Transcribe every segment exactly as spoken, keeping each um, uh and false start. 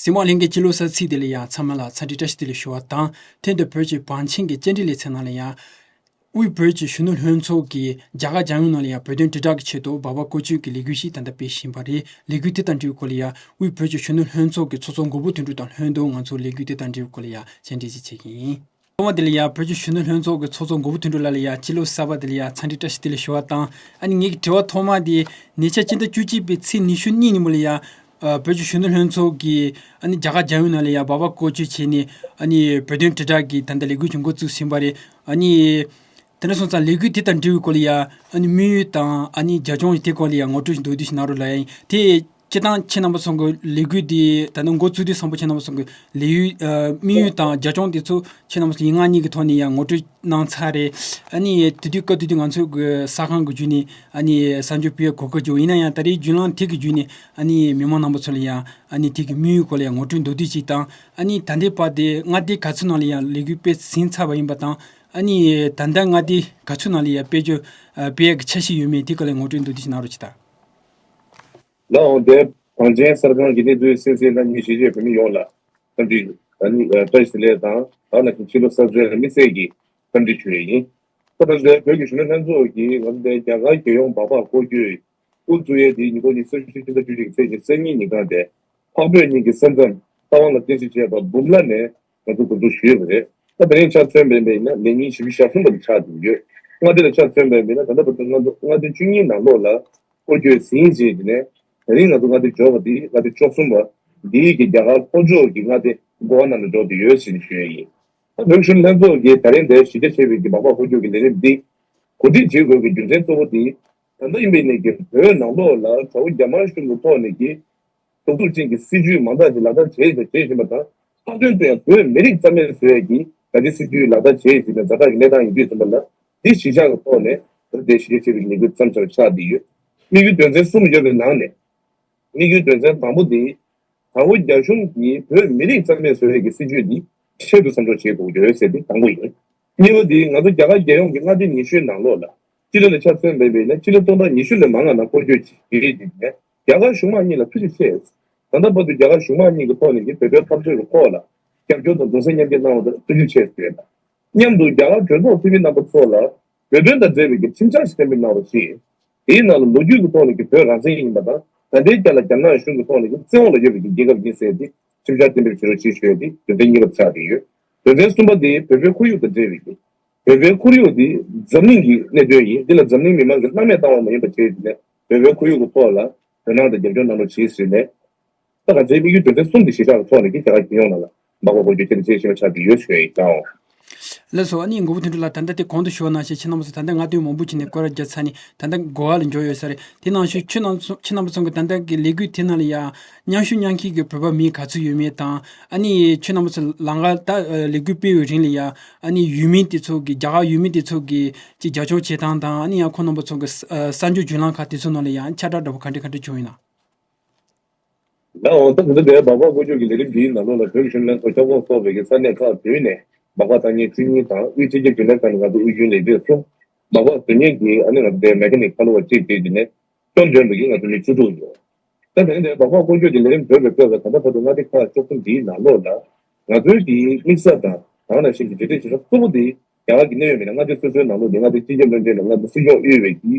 རྩིས་མ་གླིང་གི་སྤྱི་ལོ་གསར་ཚེས་དེ་ལ་ཡང་ཚང་མ་ལ་འཚམས་འདྲི་བཀྲ་ཤིས་བདེ་ལེགས་ཞུ་བ་དང་། ཐེངས་འདིར་བོད་ཀྱི་བང་ཆེན་གྱི་བཅར་འདྲི་ལེ་ཚན་ནང་ལ་ཡང་། དབུས་བོད་ཀྱི་གཞོན་ནུ་ལྷན་ཚོགས་ཀྱིས་རྒྱ་གར་རྒྱལ་ཡོངས་ནང་ལ་ཡང་བོད་དོན་དྲིལ་བསྒྲགས་ཀྱི་ཆེད་དུ་སྦག་སྦག་བཀོལ་སྤྱོད་ཀྱི་ལས་འགུལ་ཞིག་ད་ལྟ་སྤེལ་བཞིན་པ་རེད། ལས་འགུལ་དེ་དང་འབྲེལ་བའི་སྐོར་ལ་ཡང་དབུས་བོད་ཀྱི་གཞོན་ནུ་ལྷན་ཚོགས་ཀྱི་ཚོགས་གཙོ་མགོན་པོ་དོན་གྲུབ་དང་ལྷན་དུ་ང་ཚོ་ལས་འགུལ་དེ་དང་འབྲེལ་བའི་སྐོར་ལ་ཡང་བཅར་འདྲི་ཞིག་བྱེད་ཀྱི་ཡིན། ཐོག་མ་དེ་ལ་ཡང་བོད་ཀྱི་གཞོན་ནུ་ལྷན་ཚོགས་ཀྱི་ཚོགས་གཙོ་མགོན་པོ་དོན་གྲུབ་ལགས་ལ་ཡང་སྤྱི་ལོ་གསར་པ་དེ་ལ་ཡང་འཚམས་འདྲི་བཀྲ་ཤིས་བདེ་ལེགས་ཞུ་བ་དང་། ཨ་ནི་ངེད་ཀྱི་དྲི་བ་ཐོག་མ་དེ་ཉེ་ཆར་སྤྱི་ཟླ་བཅུ་གཅིག་པའི་ཚེས་ཉི་ཤུ་གཉིས་ཉིན་མོ་ལ་ཡང་། ཨ། བོད་ཀྱི་གཞོན་ནུ་ལྷན་ཚོགས་ཀྱིས་ཨ་ནི་རྒྱ་གར་རྒྱལ་ཡོངས་ནང་ལ་ཡང་སྦག་སྦག་བཀོལ་སྤྱོད་བྱས་ནས། ཨ་ནི་བོད་དོན་དྲིལ་བསྒྲགས་ཀྱི་ད་ལྟ་ལས་འགུལ་ཞིག་འགོ་བཙུགས་ཟིན་པ་རེད། ཨ་ནི་དེ་འདྲ་སོང་ཙང་ལས་འགུལ་དེ་དང་འབྲེལ་བའི་སྐོར་ལ་ཡང་ཨ་ནི་དམིགས་ཡུལ་དང་ཨ་ནི་རྒྱབ་ལྗོངས་དེ་སྐོར་ལ་ཡང་ངོ་སྤྲོད་མདོར་བསྡུས་ཤིག་གནང་རོགས་ལབ་ཡ་ཡིན། དེ་སྤྱིར་བཏང་ཁྱེད་རྣམ་པ་ཚོ་གི་ལས་འགུལ་དེ་ད་ནི་འགོ་བཙུགས་དུས་སང་ཕོད་ཁྱེད་རྣམ་པ་ཚོ་གི་ལས་ཡུལ། ཨ། དམིགས་ཡུལ་དང་རྒྱབ་ལྗོངས་དེ་ཚོ་ཁྱེད་རྣམ་པ་ཚོ་ཡིག་ངག་གཉིས་ཀྱི་ཐོག་ནས་ཡང་ངོ་སྤྲོད་གནང་ཚར་རེད། ཨ་ནི་དེ་དུས་སྐབས་དེ་དུས་ང་ཚོ་གི་གསར་ཁང་གི་བརྒྱུད་ནས་ཨ་ནི་གསར་འགྱུར་སྤེལ་གོ་སྐབས་བྱུང་། ཡིན་ན་ཡང་ད་རེས་བརྒྱུད་ལམ་དེ་གི་བརྒྱུད་ནས་ཨ་ནི་མི་མང་རྣམ་པ་ཚོ་ལ་ཡང་ཨ་ནི་དེ་གི་དམིགས་ཡུལ་སྐོར་ལ་ཡང་ངོ་སྤྲོད་མདོར་བསྡུས་ཅིག་དང་། ཨ་ནི་ད་ལྟའི་བར་དེ་མངའ་སྡེ་ག་ཚོད་ནང་ལ་ཡང་ལས་འགུལ་སྤེལ་ཟིན་ཚར་བ་ཡིན་པ་དང་། ཨ་ནི་ད་ལྟ་མངའ་སྡེ་ག་ཚོད་ནང་ལ་ཡང་སྤེལ་རྒྱུ། ཨ། སྤེལ་ཡག་གི་འཆར་གཞི་ཡོད་མེད་དེ་སྐོར་ལ་ངོ་སྤྲོད་མདོར་བསྡུས་ཤིག་གནང་རོགས་གྱིས་དང་། ལགས་འོང་། དེ་གངས་ཅན་གསར་ཁང་གི་གནས་ཚུལ་གསན་གཟིགས་གནང་མཁན་གཞིས་བྱེས་བོད་མི་ཡོངས་ལ་འཚམས་འདྲི། ཨ་ནི་བཀྲ་ཤིས་བདེ་ལེགས་དང་། ད་ནང་བཞིན་ཕྱི་ལོ་གསར་ཚེས་ལ་དམིགས་བསལ་གྱི་འཚམས་འདྲི་ཞུ་ཡས་ཡིན། ད་ལྟ་བོད་ཀྱི་གཞོན་ནུ་ལྷན་ཚོགས་ཀྱིས་ང་ཚོ་རྒྱ་གར་རྒྱལ་ཡོངས་སྦག་སྦག་བཀོལ་སྤྱོད་དབུ་བཙུགས་ཡས་དེ་ཉིས་སྟོང་ཉི་ཤུ་རྩ་བཞི་ཕྱི་ཟླ་བཅུ་གཅིག་གི་ཚེས་ཉི་ཤུ་རྩ་གཉིས་ཉིན་གང་དེ་འཕགས་བོད་གཉིས་ཀྱི་ས་མཚམས་རྟ་དབང་ལ་རྟེན་གཞི་བྱས་པ་འབུམ་ལ་ནས་ང་ཚོ་འགོ་འཛུགས་ཞུས་པ་རེད། ད་དེ་རིང་ཆ་མཚོན་པ་ཡིན་ན་ལས་ཉིན་བཞི་བཅུ་ཞེ་གསུམ་པ་དེ་ཆགས་ཀྱི་ཡོད། མངའ་སྡེ་ལ་ཆ་མཚོན་པ་ཡིན་ན་ད་ལྟ་བར་དུ་ང་ཚོ་མངའ་སྡེ་བཅུ་གཉིས་ནང་ལོགས་ལ་བཀོལ་སྤྱོད་ཟིན་བྱས་ཀྱི་ནས། དེ་རིང་ང་ཚོ་མངའ་སྡེ་འབྱོར་བ་འདི་མངའ་སྡེ་བཅུ་གསུམ་པ་འདིའི་གི་རྒྱ་གར་ལྷོ་ཕྱོགས་ཀྱི་མངའ་སྡེ་གོ་བ་ནང་དུ་འབྱོར་ཏེ་ཡོད་ཟེར་ནས་ཞུ་ཡས་ཡིན། ད་བོད་གཞོན་ལྷན་ཚོགས་ཀྱིས་ད་རིང་འདིར་གཞི་རྒྱ་ཆེ་བའི་གི་སྦག་སྦག་བཀོལ་སྤྱོད་ཀྱི་ལས་རིམ་འདི་གོ་སྒྲིག་བྱེད་དགོས་ཀྱི་རྒྱུ་མཚན་གཙོ་བོ་འདི། ད་ལྟ་ཡིན་པའི་ནས་ཀྱི་བོད་ནང་ལོགས་ལ་དྲག་པོ་རྒྱ་དམར་གཞུང་གི་ཐོག་ནས་ཀྱི་གདུག་རྩུབ་ཅན་གྱི་སྲིད་བྱུས་མང་དག་ཅིག་ལག་བསྟར་བྱས་དང་བྱེད་བཞིན་པ་དང་། ལྷག་དོན་དུ་ཡང་བོད་མི་རིགས་རྩ་མེད་བཟོ་ཡས་ཀྱི་ད་ལྟའི་སྲིད་བྱུས་ལག་བསྟར་བྱེད་བཞིན་པའི་ཛ་དྲག་གི་གནས་སྟངས་ཡིན་དུས་ཙམ་པ་ལ། འདི་གཞི་བཞག་གི་ཐོག་ནས་ད་ལྟའི་གཞི་རྒྱ་ཆེ་བའི་ལས་འགུལ་མཚམས་སྦྱོར་ཆགས་བསྡད་ཡོད། དམིགས་ཡུལ་དོན་ཚན་གསུམ་ཡོད་པའི་ནང་ནས། དམིགས་ཡུལ་དོན་ཚན་དང་པོ་འདི། དྲག་པོ་རྒྱ་གཞུང་གིས་བོད་མི་རིགས་རྩ་མེད་བཟོ་ཡས་ཀྱི་སྲིད་བྱུས་འདི་ཆེད་དུ་མཚམས་སྦྱོར་བྱེད་དགོས་ཀྱི་ཡོད་ཟེར་དེ་དང་པོ་ཡིན། གཉིས་པ་འདི་ང་ཚོ་རྒྱ་གར་རྒྱལ་ཡོངས་ཀྱི་མངའ་སྡེ་ཉི་ཤུའི་ནང་ལོགས་ལ་སྤྱི་ལོ་ལ་ཆ་མཚོན་པ་ཡིན་ན་སྤྱི་ལོ་སྟོང་ཕྲག་ཉི་ཤུ་ལས་མང་བ་ནང་བཀོལ་སྤྱོད་བྱེད་ཀྱི་ནས་རྒྱ་གར་གཞུང་མང་གཉིས་ལ་ཐུགས་རྗེ་ཆེ། ད་ལྟ་བར་དུ་རྒྱ་གར་གཞུང་མང་གཉིས་ཀྱི་ཐོག་ནས་ཀྱི་བོད་དོན་འཐབ་རྩོད་ཀྱི་ཐོག་ལ་རྒྱབ་སྐྱོར་དང་གདུང་སེམས་མཉམ་སྐྱེད་གནང་བ་དེར་ཐུགས་རྗེ་ཆེ་ཞུ་ཡས་དང་། མཉམ་དུ་རྒྱ་གར་གྲོས་ཚོགས་འཐུས་མི་རྣམ་པ་ཚོ་ལ་བོད་དོན་དང་འབྲེལ་བའི་གི་ཁྲིམས་འཆར་ཞིག་གཏན་འབེབས་གནང་བ་ཞིག་དེའི་ནང་ལ་ལོ་རྒྱུས་ཀྱི་ཐོག་ནས་ཀྱི་བོད་རང་བཙན་ཡིན་པ་དང་། ད་ལྟའི་ཆ་ལ་རྒྱ་ནག་གཞུང་གི་ཐོག་ནས་ཀྱི་བཙན་འོག་ལ་ཡོད་པའི་ཀྱི་རྒྱལ་ཁབ་ཡིན་ཟེར་ཏེ་ཁྲིམས་འཆར་གཏན་འབེབས་བྱེད་རོགས་ཞེས་ཞུས་ཏེ་དོན་ཚན་གཉིས་པ་ཆགས་ཀྱི་ཡོད། དོན་ཚན་གསུམ་པ་དེ་བོད་པའི་ཁོར་ཡུག་དང་འབྲེལ་བའི་ཀྱི་བོད་པའི་ཁོར་ཡུག་དེ་འཛམ་གླིང་གི་གནད་དོན་ཡིན། འདི་ལ་འཛམ་གླིང་མི་མང་གིས་སྣང་མེད་བཏང་བ་མ་ཡིན་པ་བྱས་ཏེ་ནས་བོད་པའི་ཁོར་ཡུག་གི་ཐོག་ལ་དོ་སྣང་དང་རྒྱབ་སྐྱོར་གནང་རོགས་ཞེས་ཟེར་ནས། ད་ང་ཚོའི་དམིགས་ཡུལ་དོན་ཚན་གསུམ་དེ་གཞི་བཞག་གི་ཐོག་ནས་ཀྱི་རྒྱ་གར་རྒྱལ་ཡོངས་ནང་ལ་སྦག་སྦག་བཀོལ་སྤྱོད་ཆེད་དུ་ཆེད་བཞིན་པ་ཆགས་ཀྱི་ཡོད་ཞུ་ཡ་ཡིན་ལགས། ལགས་སོ། ཨ་ནི་མགོན་པོ་དོན་གྲུབ་ལགས། ད་ལྟ་དེ་གོང་དུ་ཞུས་པ་ནང་བཞིན་ཁྱེད་རྣམ་པ་ཚོ་ད་ལྟ་མངའ་སྡེ་མང་པོ་ཅིག་ནས་སྐོར་ར་བརྒྱབ་ཚར་ནས་ད་ལྟ་གོ་བ་ལ་འབྱོར་ཡོད་ས་རེད། དེ་ནང་བཞིན་ཁྱེད་རྣམ་ཚོ་ཁྱེད་རྣམ་པ་ཚོ་གི་ད་ལྟ་གི་ལས་འགུལ་དེ་ནང་ལ་ཡང་མཉམ་ཞུགས་མཉམ་འཁུར་གྱི་བོད་པ་མི་ག་ཚོད་ཡོད་མེད་དང་། ཨ་ནི་ཁྱེད་རྣམ་པ་ཚོ་ལམ་ཁ་ད་ལས་འགུལ་སྤེལ་བའི་རིང་ལ་ཡང་ཨ་ནི་ཡུལ་མི་དེ་ཚོ་གི་རྒྱ་གར་ཡུལ་མི་དེ་ཚོ་གི་ཅིག་རྒྱབ་སྐྱོར་བྱེད་སྟངས་དང་། ཨ་ནི་ཡང་ཁོང་རྣམ་པ་ཚོ་གི་ས་གསར་འགྱུར་བརྒྱུད་ལམ་ཁག་དེ་ཚོ་ནང་ལ་ཡང་ཁྱབ་བསྒྲགས་འདྲ་པོ་ག་འདྲ་ག་འདྲ་བྱུང་ཡོད་ན། ལགས་འོང་། ད་ད་ལྟ་དེ་སྦག་སྦག་བཀོལ་སྤྱོད་ཀྱི་ལས་རིམ་འདིའི་ནང་ལོགས་ལ་བོད་ཀྱི་གཞོན་ནུ་ལྷན་ཚོགས་ཁྱབ་ཁོངས་གསོག་པའི་གི་ས་གནས་ཁག་བརྒྱུད་ནས་སྦག་སྦག་བཏང་མཁན་བཅུ་གཉིས་དང་། དབུས་སྤྱི་ཁྱབ་རྒྱུན་ལས་ཁང་ནས་ང་ཚོ་དབུས་རྒྱུན་ལས་བྱེད་གསུམ། སྦག་སྦག་བཟོ་མཁན་གྱི་ཨ་ནི་ང་ཚོ་དེ་མེ་ཀ་ནིག་ཁ་ལོ་བ་གཅིག་བྱས་ཀྱི་ནས་སྐྱོན་འདོན་པའི་གི་ང་ཚོ་མི་བཅུ་དྲུག་ཡོད། ད་དེ་ནས་སྦག་སྦག་བཀོལ་སྤྱོད་ཀྱི་ལས་རིམ་བགྲོད་པའི་སྐབས་ལ་ད་ལྟ་བར་དུ་མངའ་སྡེ་ཁག་བཅུ་གསུམ་འདིའི་ནང་ལོགས་ལ་ང་ཚོའི་གི་དམིགས་བསལ་དང་ད་ག་ནང་བཞིན་གྱི་འབྲེལ་འདྲིས་བྱེད་ས་གཙོ་བོ་དེ་རྒྱ་གར་གྱི་གནད་ཡོད་མི་སྣ། མངའ་སྡེ་སོ་སོའི་ནང་ལོགས་ནས་མངའ་སྡེ་སྤྱི་ཁྱབ་བློན་ཆེན་དང་མངའ་སྡེ་སྲིད་སྐྱོང་དབུས་པའི་གི་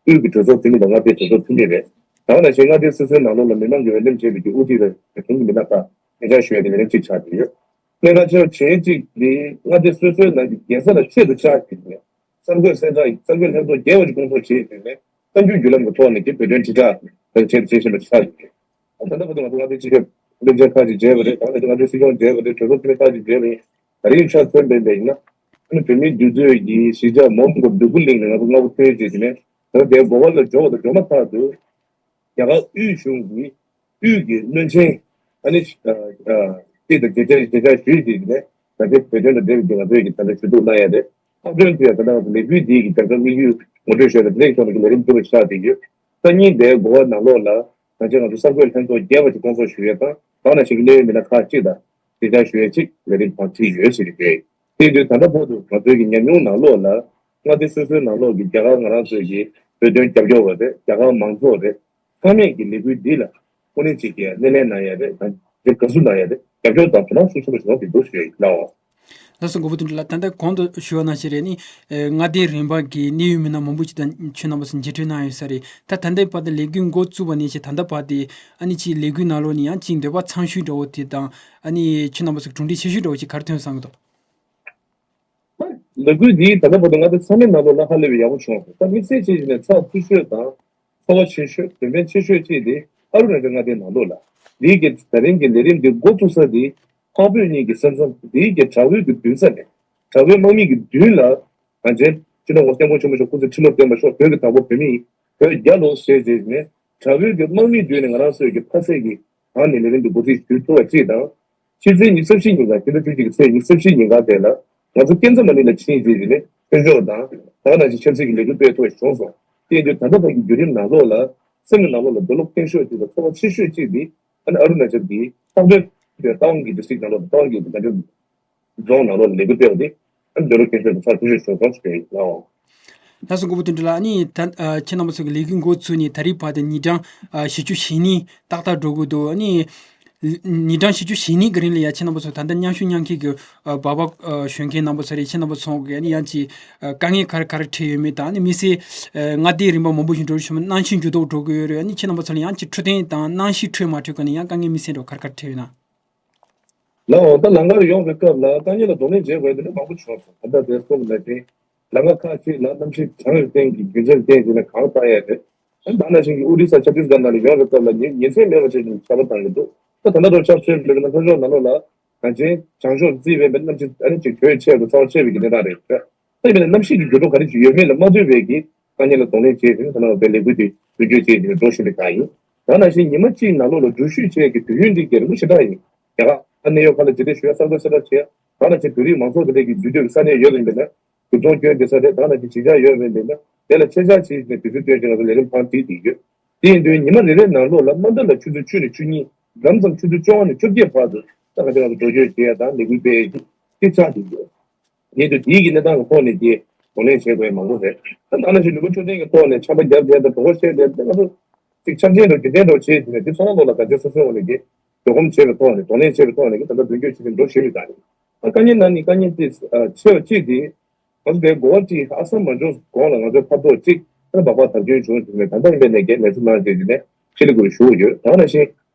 དབུས་ཀྱི་གྲོས་ཚོགས་འཐུས་མི་དང་མངའ་སྡེའི་གྲོས་ཚོགས་འཐུས་མི་རེད། ད་ག་ནང་བཞིན་མངའ་སྡེ་སོ་སོའི་ནང་ལོགས་ལ་མི་མང་གིས་འོས་འདེམས་བྱས་པའི་གི་དབུ་ཁྲིད་དང་གཞུང་གི་མི་སྣ་ཁག་ཉེ་ཆར་ཞུ་ཡ་དེ་ལས་རིམ་གཅིག་ཆགས་ཀྱི་ཡོད། གནད་འགག་ཆེ་བ་གཞན་གཅིག་དེ་མངའ་སྡེ་སོ་སོའི་ནང་གི་རྒྱལ་ས་ལ་ཆེད་དུ་བཅར་གྱི་ནས་གསར་འགོད་གསལ་བསྒྲགས་གསར་འགོད་ལྷན་ཚོགས་བརྒྱད་པ་ཅིག་སྐོང་ཚོགས་བྱས་ཏེ་ནས་གསར་འགྱུར་བརྒྱུད་ལམ་གྱི་ཐོག་ནས་ཀྱི་བོད་དོན་དྲིལ་བསྒྲགས་ཆེད་དུ་བྱེད་བཞིན་པ་ཆགས་ཡོད། ད་ལྟ་བར་དུ་ང་ཚོ་མངའ་སྡེའི་སྤྱི་ཁྱབ་བློན་ཆེན་ཁག་ཅིག་མཇལ་བ་རེད། ད་ལྟ་མངའ་སྡེའི་སྲིད་སྐྱོང་མཇལ་བ་རེད། གྲོས་ཚོགས་འཐུས་མི་ཁག་ཅིག་མཇལ་བ་ཡིན། ད་རེས་ཆ་མཚོན་པ་ཡིན་ན་ཨ་ནི་བོད་མིའི་འདུས་སྡོད་ཀྱི་གཞིས་ཆགས་མོན་གྷོ་འདོད་རྒུ་གླིང་ནས་ང་ཚོ་རྔ་བོ་ཐོན་བྱས་ཏེ་ནས་ད་ལྟ་དེ་གོ་བ་ལ་འབྱོར་བ་དང་འབྱོར་མ་ཐག་ཏུ་རྒྱ་གར་དབུས་གཞུང་གི་དབུས་ཀྱི་བློན་ཆེན་ཨ་ནི་ཨ་ཨ་གཅིག་དང་མཇལ་བཅར་མཇལ་བཅར་ཞུས་བྱས་ཏེ་ནས་ད་ལྟའི་བོད་དོན་དང་འབྲེལ་བའི་ང་ཚོའི་གི་ད་ལྟ་ཞུ་གཏུག་གནང་ཡ་རེད། ལྷག་དོན་དུ་ཡང་ད་ལྟ་ང་ཚོ་ལས་འགུལ་འདིའི་གི་རྒྱབ་ལྗོངས་དམིགས་ཡུལ་ངོ་སྤྲོད་ཞུས་ན་དེ་ལས་ཐོག་ནས་ཀྱི་ལས་རིམ་འགྲོ་བའི་ཆ་དེ་ཡོད། སང་ཉིན་དེའི་གོ་བ་ནང་ལོགས་ལ་ད་ཆ་ང་ཚོ་གསར་འགོད་ལྷན་ཚོགས་བརྒྱད་པ་ཅིག་སྐོང་ཚོགས་ཞུ་ཡས་དང་། ད་ནང་བཞིན་གྱི་གནད་ཡོད་མི་སྣ་ཁག་ཅིག་དང་གཅིག་ཆར་ཞུ་ཡས་ཅིག་ལས་རིམ་དང་ཅིག་ཡོད་ཟེར་གྱི་ཡོད། དེ་དུས་ད་ལྟ་བར་དུ་ང་ཚོའི་གི་ཉམས་མྱོང་ནང་ལོགས་ལ་མངའ་སྡེ་སོ་སོའི་ནང་ལོགས་ཀྱི་རྒྱ་གར་ང་རང་ཚོའི་གི་བོད་དོན་རྒྱབ་སྐྱོར་བ་རེད། རྒྱ་གར་མང་ཚོགས་རེད། ཚང་མས་ཀྱི་ལས་འགུལ་འདི་ལ་ཁོ་ནའི་ཅིག་གི་སྣེ་ལེན་གནང་ཡ་རེད། ད་ དེ་དགའ་བསུ་གནང་ཡ་དེ་རྒྱབ་སྐྱོར་དང་དོ་སྣང་ཤུགས་ཆེན་པོ་ཞིག་གནང་དེ་འདུག་ཞུ་ཡ་ཡིན་ལགས། ལགས་སོ། མགོན་པོ་དོན་གྲུབ་ལགས། ད་ལྟ་གོང་དུ་ཞུ་བ་ནང་བཞིན་རེད། ནི་ཨེ་མངའ་སྡེ་རིམ་པ་གི་གནད་ཡོད་མི་སྣ་མང་པོ་ཅིག་དང་ཁྱེད་རྣམ་པ་ཚོ་མཇལ་འཕྲད་གནང་ཡོད་ས་རེད། ད་ད་ལྟའི་བར་དུ་ལས་འགུལ་འགོ་བཙུགས་པ་ནས་བྱས་ད་ལྟ་བར་དུ་ཨ་ནི་ཅིག་ལས་འགུལ་ནང་ལོགས་ནས་ཡང་ཅིག་འདོད་པ་ཚང་ཤོས་འདྲ་བོ་དེ་དང་ཨ་ནི་ཁྱེད་རྣམ་པ་ཚོ་གྲུབ་འབྲས་ཆེ་ཤོས་འདྲ་བོ་ཅིག་ག་རེ་ཐོན་སོང་གི་འདུག་ལས་འགུལ་འདིའི་ད་ལྟ་བར་དུ་མངའ་སྡེ་ཚང་མའི་ནང་ལོགས་ལ་ཧ་ལས་པའི་ཡག་པོ་བྱུང་སོང་། ད་དམིགས་བསལ་བྱས་ནས་ཚགས་ཚུད་ཤོས་དང་ཚོར་བ་ཆེ་ཤོས་དོན་ཕན་ཆེ་ཤོས་གཅིག་དེ་ཨ་རུ་ན་ཅལ་མངའ་སྡེའི་ནང་ལོགས་ལ་འདིའི་གི་ད་རིང་གི་ལས་རིམ་འདི་འགོ་བཙུགས་ས་འདི་འཕགས་བོད་གཉིས་ཀྱི་ས་མཚམས་འདིའི་གི་དྲག་པོའི་གི་མདུན་ས་ནས་དྲག་པོའི་དམག་མི་གི་མདུན་ལ་གངས་ཅན་སྤྱི་ནོར་༸གོང་ས་༸སྐྱབས་མགོན་ཆེན་པོ་མཆོག་སྐུ་ཚེ་ཁྲི་ལོར་བརྟན་པར་ཤོག་བོད་ཀྱི་དྭགས་པོ་བོད་མི་ཡིན། བོད་རྒྱལ་ལོ་ཞེས་བརྗོད་ནས་དྲག་པོའི་གི་དམག་མིའི་མདུན་ནས་ང་རང་ཚོའི་གི་ཕ་སའི་གི་ཧང་ནས་ལས་རིམ་དུ་འགོ་ཁྲིད་ཞུ་ཐུབ་པ་གཅིག་དང་། ཕྱི་ཚེས་ཉི་ཤུ་རྩ་བཞི་ཉིན་ཀ་སྤྱི་ཟླ་བཅུ་གཅིག་གི་ཚེས་ཉི་ཤུ་རྩ་བཞི་ཉིན་ཀ་དེ་ལ་ང་ཚོ་ཀན་ཛ་མ་ནི་ལ་ཕྱིན་རྗེས་ཀྱི་ནས་དཔལ་འབྱོར་དང་ད་ག་ནང་བཞིན་ཆབ་སྲིད་ཀྱི་ལས་འགུལ་སྤེལ་ཐུབ་པ་ཞིག་བྱུང་སོང་། དེ་ཡིན་དུས་ད་ལྟ་བར་གྱི་བརྒྱུད་རིམ་ནང་ལོགས་ལ་སེམས་ཀྱི་ནང་ལོགས་ལ་འདོད་བློ་ཁེངས་ཤོས་གཅིག་དང་ཚོར་བ་ཆེ་ཤོས་གཅིག་འདི་ཨ་ནི་ཨ་རུ་ན་ཅལ་གྱི་ཏང་ཏོན་པའི་ཏང་གི་ཌི་སི་ཊིག་ནང་ལོགས་ཏང་གི་ག་འདྲ་རྫོང་ནང་ལོགས་ལ་ལས་འགུལ་སྤེལ་བ་དེ་ཨ་ནི་འདོད་བློ་ཁེངས་ཤོས་དང་ཚོར་བ་ཆེ་ཤོས་བྱུང་སོང་ཞེས་ཞུ་ཡིན་ལགས། ལགས་སོ། མགོན་པོ་དོན་གྲུབ་ལགས། ཨ་ནི་ད་ཨ་ཁྱེད་རྣམ་པ་ཚོ་གི་ལས་འགུལ་འགོ་ཚུགས་ནས་ད་རེས་བར་དུ་ཉིན་གྲངས་ཨ་བཞི་བཅུ་ཞེ་གཉིས་ཏག་ཏག་འགྲོ་གི་འདུག་ཨ་ནི་ཉིན་གྲངས་བཞི་བཅུ་ཞེ་གཉིས་ཀྱི་རིང་ལ་ཡ་ཁྱེད་རྣམ་པ་ཚོ་ད་ལྟ་མཉམ་ཞུགས་མཉམ་འཁྱེར་གྱི་ཨ་སྦག་སྦག་ཨ་གཞོན་སྐྱེས་རྣམ་པ་ཚོ་རེད། ཁྱེད་རྣམ་པ་ཚོ་གི་ཨ་ནི་ཡང་ཅིག་ཨ་དཀའ་ངལ་ག་རེ་ག་རེ་འཕྲད་ཡོད་མེད་དང་། ཨ་ནི་དམིགས་བསལ་ཨ་མངའ་སྡེ་རིམ་པ་མང་པོ་ཞིག་འགྲོ་རྒྱུ་ཞིག་གནང་ཤུགས་འགྱུར་ལྡོག་འགྲོ་གི་ཡོད་རེད། ཨ་ནི་ཁྱེད་རྣམ་པ་ཚོ་ལ་ཡང་ཅིག་འཕྲོད་བསྟེན་དང་གནང་ཤུགས་འཕྲོད་མ་འཕྲོད་སྐོར་ནས་ཡང་དཀའ་ངལ་དམིགས་བསལ་འདྲ་བོ་ག་རེ་ག་རེ་འཕྲད་ཡོད་ན། ལའོ། ད་ལམ་ཁར་ཡོང་བའི་སྐབས་ལ་དཀའ་ངལ་ལ་གདོང་ལེན་བྱེད་དགོས་དེ་འདྲ་མང་པོ་བྱུང་སོང་། ད་ལྟ་དེ་གསུངས་པ་ནང་བཞིན་ལམ་ཁ་ཁག་ཅིག་ལ་གནམ་གཤིས་གྲང་བའི་རྐྱེན་གྱིས་རྒྱུ་མཚན་བརྟེན་བྱས་ནས་གངས་བཏང་ཡས་རེད། ད་ནང་བཞིན་གྱི་ཨོ་རི་ས་ཆབ་སྲིད་སྒང་ནང་ལ་ཡོང་བའི་སྐབས་ལ་ཉིན་ཉིན་མཚན་མེད་པ་བྱས་ནས་ཆར་པ་བཏང་གི་འདུག་ད་ད་ལྟ་རུ་ཆར་ཚོད་འདུག་ན་ལྷོ་ཕྱོགས་ནང་ལོགས་ལ་གངས་ཅན་བྱང་ཕྱོགས་བརྩིས་པའི་གནམ་གཤིས་ཨ་ནི་ཅིག་དྲོད་ཆེ་རུ་ཚ་བ་ཆེ་བའི་གི་གནས་སྟངས་རེད། ད་ཡིན་ན་གནམ་གཤིས་ཀྱི་འགྱུར་ལྡོག་ག་རེ་ཅིག་ཡོད་མེད་ལ་མ་ལྟོས་པའི་གི་དཀའ་ངལ་ལ་གདོང་ལེན་བྱས་ཏེ་ད་ནང་བའི་ལས་འགུལ་དེ་མདུན་སྐྱོད་བྱས་ཏེ་འགྲོ་བཞིན་པའི་སྒང་ཡིན། ད་ནང་བཞིན་ཉི་མ་གཅིག་ནང་ལོགས་ལ་འགྲུལ་བཞུད་བྱེད་ཀྱི་དུས་ཡུན་འདི་རྒྱལ་པོ་ཞེ་དྲག་ཡིན། རྒྱ་གར་གནད་ཡོད་ཁག་ལ་རྗེས་འདེད་ཞུ་ཡ་གསར་འགོད་གསལ་བསྒྲགས་བྱེད་ཡ། ད་ནང་བཞིན་བོད་རིགས་མང་ཚོགས་དེ་འདྲས་ཀྱི་འདུས་སྡོད་ཀྱི་ས་གནས་ཡོད་པ་ཡིན་པས་ན་དུས་ཚོད་སྐྱོན་དེ་ས་རེད། ད་ནང་བཞིན་བྱེད་འཆར་ཡོད་པ་ཡིན་པས་ན་དེ་ལ་ཆེད་བཅར་བྱས་ནས་དུས་ཚོད་སྟོན་བྱས་ང་ཚོ་ལས་རིམ་གང་བྲིས་བསྡད་ཡོད། དེ་ཡིན་དུས་ཉི་མ་རེ་རེའི་ནང་ལོགས་ལ་མ་མཐའ་ལ་ཆུ་ཚོད་བཅུ་ནས་བཅུ་གཉིས། མཚམས་མཚམས་ཆུ་ཚོད་བཅོ་ལྔ་ནས་བཅོ་བརྒྱད་བར་དུ་ད་ག་ཚོད་ང་ཚོ་འགྲོ་སྐྱོད་བྱེད་ཡ་དང་ལས་འགུལ་སྤེལ་ཡ་གཅིག་ཆགས་བསྡད་ཡོད། ཡིན་དུས་དེའི་གི་གནས་སྟངས་ཀྱི་ཐོག་ནས་ཀྱི་གདོང་ལེན་བྱེད་དགོས་ཡ་མང་པོ་རེད། ད་ནང་བཞིན་ནུས་པ་འཕྲོད་བསྟེན་གྱི་ཐོག་ནས་ཆམ་པ་བརྒྱབ་བསྡད་དང་གྲོད་ཁོག་བཤལ་བསྡད་དེ་ང་ཚོ་ཅིག་འཆམ་ཅན་དང་རྒྱུན་ལྡན་འདྲ་བྱེད་བྱས་ནས་དེ་ཚོ་ནང་ལོགས་ལ་ག་ཚོད་སོ་སོའི་ངོས་ནས་ཀྱི་འདོད་སྒོམ་བྱེད་པའི་ཐོག་ནས་གདོང་ལེན་བྱེད་པའི་ཐོག་ནས་ཀྱི་ད་ལྟ་མདུན་སྐྱོད་བྱེད་བཞིན་འགྲོ་བཞིན་ཡོད་ད་རེད། ད་དཀའ་ངལ་ནང་ནས་དཀའ་ངལ་དེ་ཆེ་བ་གཅིག་དེ་ང་ཚོ་དེ་གོ་བ་གཅིག་ཨ་སམ་མ་འབྱོར་གོང་ལ་ང་ཚོའི་ཕར་ཐོག་གཅིག་ཨ་ནི་སྦག་སྦག་དར་རྒྱས་བྱུང་བྱུང་ནས་ད་ལྟ་ཡིན་པའི་ནས་ཀྱི་ལས་ཚོགས་ནང་བྱས་བྱས་ནས་ཕྱི་ལ་སྒུར་ཞུ་ཡོད། ད་ནང་བཞིན།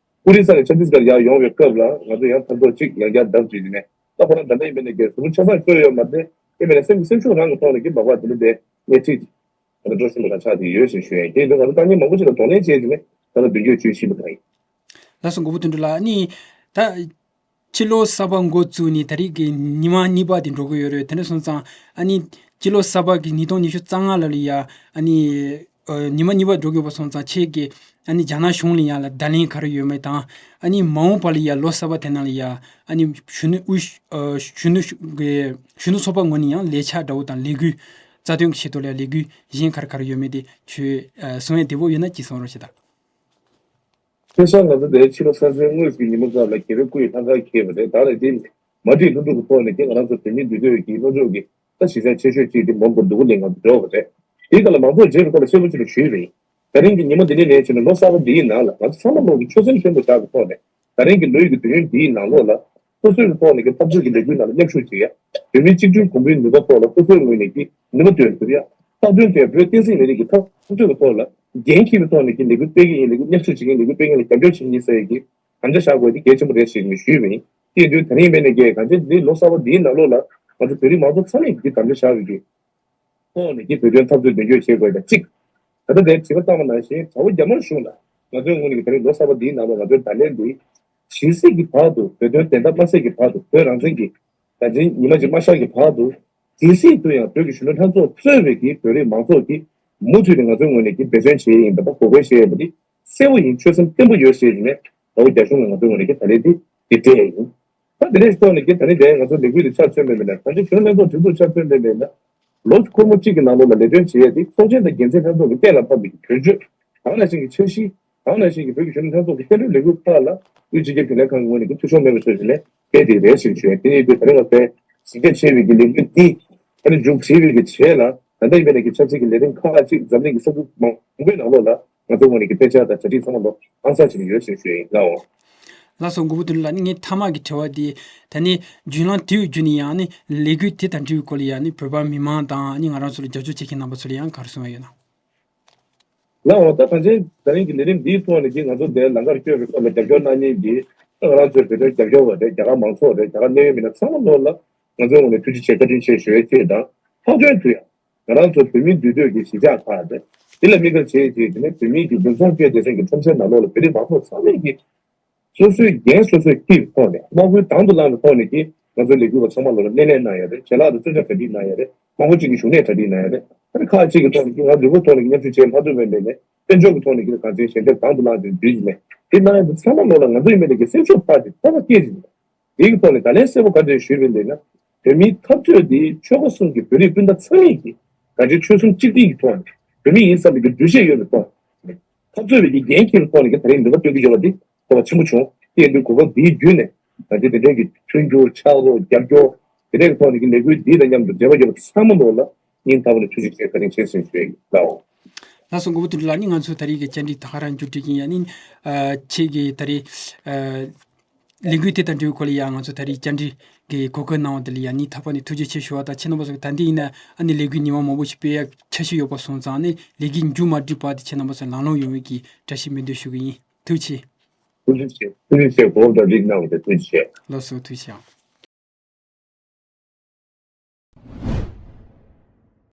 ཨོ་རི་ས་ནས་ཆབ་སྲིད་སྒར་ཡར་ཡོང་བའི་སྐབས་ལ་ང་ཚོ་ཡང་ཐབས་ཐོག་གཅིག་ཡང་བསྐྱར་བརྡབ་བྱས་ནས་ད་ཁོ་རང་ད་ལྟ་ཡིན་པའི་ནས་ཀྱི་གཟུགས་པོ་ཆ་ཚང་གསོས་ཡོད་མ་རེད། ཡིན་པའི་ནས་སེམས་ཀྱི་སེམས་ཤུགས་རང་གི་ཐོག་ནས་ཀྱི་སྦག་སྦག་དེ་འདྲ་དེ་སྣེ་ཁྲིད་ད་ལྟ་འགྲོ་བཞིན་པ་དང་ཆགས་བསྡད་ཡོད་ཅེས་ཞུ་ཡ་ཡིན། དེ་ཡིན་དུས་ང་ཚོ་དཀའ་ངལ་མང་པོ་ཅིག་ལ་གདོང་ལེན་བྱས་བྱས་ནས་ད་ལྟ་མདུན་སྐྱོད་བྱེད་བཞིན་པ་དང་ཡིན། ལགས་སོ། མགོན་པོ་དོན་གྲུབ་ལགས། ཨ་ནི་ད་ཕྱི་ལོ་གསར་པ་འགོ་བཙུགས་ནས་ད་རེས་ཀྱི་ཉི་མ་གཉིས་པ་དེ་འགྲོ་གི་ཡོད་རེད། དེ་འདྲ་སོང་ཙང་ཨ་ནི་ཕྱི་ལོ་གསར་པ་གི་ཉིས་སྟོང་ཉི་ཤུ་རྩ་ལྔ་ལ་ལ་ཡ་ཨ་ནི་ཨ་ཉི་མ་གཉིས་པ་འགྲོ་དགོས་པ་སོང་ཙང་ཁྱེད་ཀྱིས་ཨ་ནི་རྒྱ་ནག་གཞུང་ལ་ཡང་ལ་བརྡ་ལན་ག་རེ་ཡོད་མེད་དང་། ཨ་ནི་མ་འོངས་པ་ལ་ཡ་ལོ་གསར་པ་དེ་ནང་ལ་ཡ་ཨ་ནི་གཞོན་ནུ་དབུས་ཨ་གཞོན་ནུ་གཞོན་ནུ་ཚོགས་པ་ངོས་ནས་ཡང་ལས་འཆར་འདྲ་བོ་དང་ལས་འགུལ་རྩ་དོན་གྱི་ཆེད་དུ་ལ་ལས་འགུལ་གཞན་ག་རེ་ག་རེ་ཡོད་མེད་དེ་ཁྱོད་ཨ་གསུང་ཡ་བདེ་པོ་ཡོད་ན་ཅིག་གསུང་རོགས་བྱེད་དང་། ཁ་སང་ང་ཚོ་དེ་ཕྱི་ལོ་གསར་ཚེས་དངོས་སུ་གི་ཉིན་མོ་སྐབས་ལ་རྒྱལ་བའི་སྐུ་ཡི་ལྷ་ཁང་ཁེལ་བ་རེད། ད་ལ་དེ་མ་བསྒྲིགས་ལྷུན་གྲུབ་ཀྱི་ཐོག་ནས་ཀྱི་ང་རང་ཚོ་བོད་མི་འདུས་སྡོད་ཀྱི་སློབ་ཕྲུག་གི་ད་གཞིས་ཆགས་ཆེ་ཤོས་གཅིག་དེ་མོན་གྷོ་འདུ་ཁང་ལས་ང་ཚོ་འབྱོར་བ་རེད། དེའི་སྐབས་ལ་མང་ཚོགས་མཇལ་བའི་སྐོར་ལ་གསལ་པོ་ཅིག་ལ་ཞུས་པ་ཡིན། ད་རིང་གི་ཉིན་མོ་འདི་ནས་ནས་བྱས་ནས་ལོ་གསར་པ་འདིའི་ནང་ལ་ང་ཚོ་ཚང་མ་ལོག་གི་ཆོད་སེམས་ཆེན་པོ་བཞག་གི་ཐོག་ནས་ད་རིང་གི་ལོ་ཡི་གི་དུས་ཡུན་འདིའི་ནང་ལོགས་ལ་སོ་སོའི་གི་ཐོག་ནས་ཀྱི་འཐབ་རྩོད་ཀྱི་ལས་འགུལ་ནང་ལ་མཉམ་ཞུགས་བྱེད་ཡ། བོད་མིའི་གཅིག་གྱུར་གོང་བུའི་ནུས་པ་ཐོག་ལ་སོ་སོའི་ངོས་ནས་ཀྱི་ནུས་པ་འདོན་ཐུབ་ཡ། རྟག་བརྟན་དེ་བོད་བསྟན་སྲིད་ལས་རིགས་ཀྱི་འཐབ་རྩོད་ཀྱི་ཐོག་ལ་འགན་འཁྱེར་བའི་ཐོག་ནས་ཀྱི་ལས་འགུལ་སྤེལ་གྱི་ཡིན། ལས་འགུལ་མཉམ་ཞུགས་བྱེད་མཁན་ལས་འགུལ་སྤེལ་མཁན་ལ་རྒྱབ་སྐྱོར་བྱེད་མཁན་ཟེར་ཡ་གི་དམ་བཅའ་བཞག་དགོས་དེ་གལ་ཆེན་པོ་རེད་ཞེས་ནས་ཞུས་པ་ཡིན། དེ་ཡིན་དུས་ད་རིང་ཡིན་པའི་ནས་ཀྱི་གང་ཅི་འདི་ལོ་གསར་པ་འདིའི་ནང་ལོགས་ལ་ང་ཚོ་བོད་རིགས་མང་ཚོགས་ཚང་མས་ཀྱི་དམ་བཅའ་བཞག་པའི་གི་ཐོག་ནས་ཀྱི་བོད་དོན་འཐབ་རྩོད་མདུན་སྐྱོད་བྱེད་དགོས་ཀྱང་གཅིག་ད་ལྟ་དེར་དྲི་བ་བཏང་བ་ནང་བཞིན་དྲ་བ་རྒྱ་དམར་གཞུང་ལ་ང་ཚོའི་ངོས་ནས་ཀྱི་ད་རིང་ལོ་གསར་པ་འདིའི་ནང་ལ་ང་ཚོའི་བརྡ་ལན་འདི་ཇི་སྲིད་ཀྱི་བར་དུ་བོད་དོན་བདེན་མཐའ་མ་གསལ་གྱི་བར་དུ་བོད་རང་བཙན་གྱི་ད་ཅིང་ཉི་མ་གཅིག་མ་ཤར་གྱི་བར་དུ་དེ་སྲིད་དུ་ཡང་བོད་ཀྱི་གཞོན་ནུ་ལྷན་ཚོགས་གཙོས་པའི་ཀྱི་བོད་རིགས་མང་ཚོགས་ཀྱིས་མུ་མཐུད་དུ་ང་ཚོའི་ངོས་ནས་ཀྱི་འབད་བརྩོན་བྱེད་ཡིན་པ་དང་འགོག་རྒོལ་བྱེད་ཡིན་པ་འདི་གསལ་བོ་ཡིན། ཆོད་སེམས་བརྟན་པོ་ཡོད་ཞེས་ནས་ད་བར་རྒྱ་གཞུང་ལ་ང་ཚོའི་ངོས་ནས་ཀྱི་ད་ལན་འདི་འདི་སྤྲད་ཡིན། ད་དེ་འདྲའི་ཐོག་ནས་ཀྱི་ད་ནི་དེ་ང་ཚོ་ལས་འགུལ་དེ་ཆ་མཚོན་པའི་མེད་ན་གང་ཅི་གཞོན་ལྷན་ཚོགས་གྲོས་ཚོགས་ཆ་མཚོན་པའི་མེད་ན་ལོ་འཁོར་མོ་གཅིག་གི་ནང་ལོགས་ལ་ལས་དོན་བྱེད་ཡ་དེ་ཚོགས་ཆེན་དང་འགན་འཛིན་ལྷན་ཚོགས་ཀྱི་གཏན་ལ་ཕབ་པའི་གི་གྲོས་ཆོད་དང་ནང་བཞིན་གྱི་འཆར་གཞི་དང་ནང་བཞིན་གྱི་བོད་ཀྱི་གཞོན་ནུ་ལྷན་ཚོགས་ཀྱི་བསྟན་འགྲོའི་ལས་འགུལ་ཁག་ལ་དབུས་སྤྱི་ཁྱབ་རྒྱུན་ལས་ཁང་གི་ངོས་ནས་ཀྱི་ཐུགས་གཞོགས་མེད་པ་བྱས་ནས་སྤེལ་བསྡད་རེད་ཞེས་ཞུ་ཡ། དེ་ཡིན་དུས་ད་རིང་ང་ཚོའི་གཟིགས་རྒྱ་ཆེ་བའི་གི་ལས་འགུལ་འདི་ཨ་ནི་མཇུག་སྒྲིལ་བའི་གི་རྗེས་ལ་ད་ལྟ་ཡིན་པའི་ནས་ཀྱི་ཆབ་སྲིད་ཀྱི་ལས་རིམ་ཁག་ཅིག་འཛམ་གླིང་གི་ས་ཁུལ་མང་པོའི་ནང་ལོགས་ལ་ང་ཚོའི་ངོས་ནས་ཀྱི་དཔེ་ཆ་དང་གྲ་སྒྲིག་ཚང་མ་ལོ་ཨང་གསར་བྱས་ནས་ཡོད་ཞེས་ཞུ་ཡ་ཡིན་ལགས། ལགས་སོ། མགོན་པོ་དོན་གྲུབ་ལགས། ཨ་ནི་ངའི་མཐའ་མ་གི་དྲི་བ་དེ། ད་ནི་བརྒྱུད་ལམ་དེའི་བརྒྱུད་ནས་ཡང་ཨ་ནི་ལས་འགུལ་དེ་དང་འབྲེལ་བའི་སྐོར་ལ་ཡང་ཨ་ནི་བོད་པ་མི་མང་དང་ཨ་ནི་ང་རང་ཚོ་ལ་རྒྱབ་སྐྱོར་བྱེད་མཁན་རྣམ་པ་ཚོ་ལ་ཡང་ག་རེ་གསུང་བ་ཡོད་ན། ལགས་འོང་། ད་ད་ཆེན་ད་རིང་གི་ལས་རིམ་འདིའི་ཐོག་ནས་ཀྱི་ང་ཚོ་འདིར་ལམ་ཁར་བསྐྱོད་པའི་སྐོར་ལ་རྒྱབ་སྐྱོར་གནང་མཁན་གྱི་ང་རང་ཚོའི་བོད་དོན་རྒྱབ་སྐྱོར་བ་རེད། རྒྱ་གར་མང་ཚོགས་རེད། རྒྱ་གར་གནད་ཡོད་མི་སྣ་ཚང་མ་ལོག་ལ་ང་ཚོའི་ངོས་ནས་ཐུགས་རྗེ་ཆེ་བཀའ་དྲིན་ཆེ་ཞུ་ཡས་ཆེད་དང་། ལྷག་དོན་དུ་ཡང་ང་རང་ཚོ་བོད་མིའི་འདུས་སྡོད་ཀྱི་གཞིས་ཆགས་ཁག་རེད། འདི་ལ་དམིགས་བཀར་བྱས་རྗེས་དེ་ནས་བོད་མིའི་གི་འདུ་ཚོགས་བཅོས་སྡེ་ཚན་གྱི་ཁྲོམ་གཞུང་ནང་ལོགས་ལ་བོད་རིགས་མང་ཚོགས་ཚང་མས་ཀྱི་སོ་སོའི་འགན་སོ་སོས་འཁྱེར་ཐོག་ནས་དམག་དཔུང་དང་དུ་བླངས་པའི་ཐོག་ནས་ཀྱི་ང་ཚོའི་ལས་འགུལ་བ་ཚང་མ་ལོ་ལ་སྣེ་ལེན་གནང་ཡ་རེད། ཇེ་ལགས་དང་བཙན་བྱོལ་གྲ་སྒྲིག་གནང་ཡ་རེད། མང་པོ་གཅིག་གིས་གཞུང་ནས་གྲ་སྒྲིག་གནང་ཡ་རེད། ཨ་ནི་ཁག་ཅིག་གི་ཐོག་ནས་ཀྱི་ང་ལུས་པོ་ཐོག་ནས་ཀྱི་མཉམ་ཞུགས་བྱེད་མ་ཐུབ་པའི་ལས་ནས་དཔལ་འབྱོར་གྱི་ཐོག་ནས་ཀྱི་གང་ཅིའི་ཞལ་འདེབས་དང་དུ་བླངས་ཏེ་འདུས་ནས་དེ་གནང་ཡ་འདི་ཚང་མ་ལོ་ལ་ང་ཚོ་ཡིན་མིན་ལས་ཀྱི་སེམས་ཤུགས་འཕར་ཏེ་ཐོག་མ་སྐྱེས་ཟིན། དེའི་ཐོག་ནས་ད་ལན་གསལ་པོ་ག་འདྲ་ཞུས་པ་ཡིན་ན། བོད་མིའི་འཐབ་རྩོད་འདི་ཆོལ་ཁ་གསུམ་གྱི་བོད་རིགས་སྤུན་ཟླ་ཚང་མས་ཀྱི་ག་འདྲའི་ཆོལ་གསུམ་གཅིག་སྒྲིལ་གྱི་ཐོག་ནས་བོད་མི་ཡིན་བསམ་པའི་གི་འདུ་ཤེས་ཡོད་པའི་ཐོག་ནས་འཐབ་རྩོད་པའི་གི་འགན་འཁྱེར་བའི་ཐོག་ནས་ཀྱི་ད་རིང་འདི་ག་སྟོན་གྱི་ཡོད་པ་འདི་དོ་བ་ཆེན་པོ་བྱུང་། དེ་ཡིན་དུས་གོ་སྐབས་འདིའི་བརྒྱུད་ནས་ད་ལྟའི་དེ་འདྲའི་གི་མཐུན་འགྱུར་ཕྱག་རོགས་རྒྱབ་སྐྱོར་དེ་འདྲའི་གི་ཐོག་ནས་ཀྱི་ལས་འགུལ་འདི་དང་མཉམ་དུ་འབྲེལ་བ་ཡོད་པ་ཚང་མ་ལོ་ལ་སྙིང་ཐག་པ་ནས་ཐུགས་རྗེ་ཆེ་བཀའ་དྲིན་ཆེ་ཟེར་ཞུ་ཡ་ཡིན། ལགས་འོང་། ལགས་སོ། མགོན་པོ་དོན་གྲུབ་ལགས། ཨ་ནི་ང་ཚོ་ད་རེས་ཀྱི་བཅར་འདྲི་ད་ག་རང་མཇུག་སྒྲིལ་གྱི་ཡིན། ཨ་ནི་ཨ་ཁྱེད་ཀྱིས་ད་རེས་ཨ་ལས་འགུལ་དེ་དང་འབྲེལ་བའི་སྐོར་ལ་ཡང་ང་ཚོ་ད་རེས་བཅར་འདྲི་གི་གོ་སྐབས་གནང་བ་དེ་ལ་ཡང་ཨ་ནི་མཐའ་མ་ནས་ཐུགས་རྗེ་ཆེ་ཞུ་བ་དང་། ཁྱེད་རྣམ་པ་ཚོ་གི་ད་འདི་ཡིན་ན་ཨ་ནི་ལས་འགུལ་ཉི་མ་མང་པོ་ཞིག་སྤེལ་ཡ་འཆར་གཞི་ཡོད་པ་སོང་ཙང་། ཨ་ནི་ལས་འགུལ་མཇུག་མ་སྒྲིལ་བར་དུ་ཁྱེད་རྣམ་པ་ཚོ་ལམ་ལྷོང་ཡོང་བའི་གི་བཀྲ་ཤིས་སྨོན་འདུན་ཞུ་གི་ཡིན། ཐུགས་རྗེ་ཆེ། ཐུགས་རྗེ་ཆེ། ཐུགས་རྗེ་ཆེ། གོ་སྐབས་དང་རིགས་གནང་བ་དེ་ཐུགས་རྗེ་ཆེ། ལགས་སོ། ཐུགས་རྗེ་ཆེ།